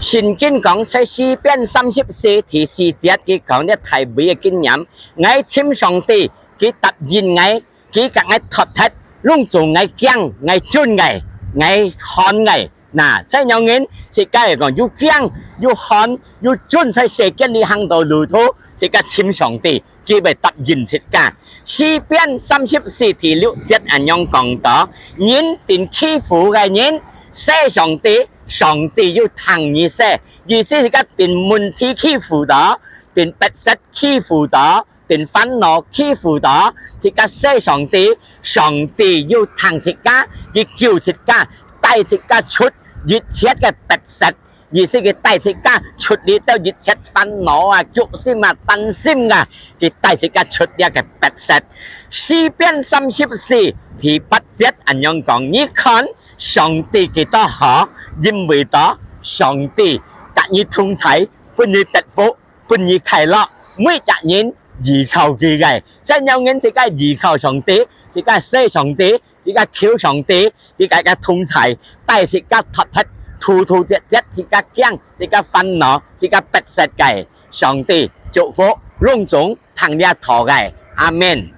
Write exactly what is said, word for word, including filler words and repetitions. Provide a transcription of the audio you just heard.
聖經講，在詩篇三十四第四節，佢講這大衛个經驗：𠊎尋上帝，佢答應𠊎，佢佮𠊎托忒，攏總𠊎驚、𠊎顫个、𠊎寒个。那，在仰人，自家會講又驚、又寒、又顫，在世間裡行到路途，自家尋上帝，佢會答應自家。詩篇三十四第六節恁樣講到：人定欺負个人，謝上帝，上帝又聽你謝。意思自家定問題欺負到，定迫切欺負到，定煩惱欺負到，自家謝上帝，上帝又聽自家，佢救自家，帶自家出一切个迫切。 意思佢帶自家出這兜一切煩惱啊、局心啊、擔心啊，佢帶自家出這个迫切。詩篇三十四第八節恁樣講：你看，上帝幾多好，因為到上帝佮你同在，分你得福，分你快樂。每隻人依靠佢个，在仰人自家依靠上帝，自家謝上帝， 自家求上帝，佢佮自家同在，帶自家脫忒，突突厥厥自家驚、自家煩惱、自家迫切个。上帝祝福攏總聽這道个。阿們。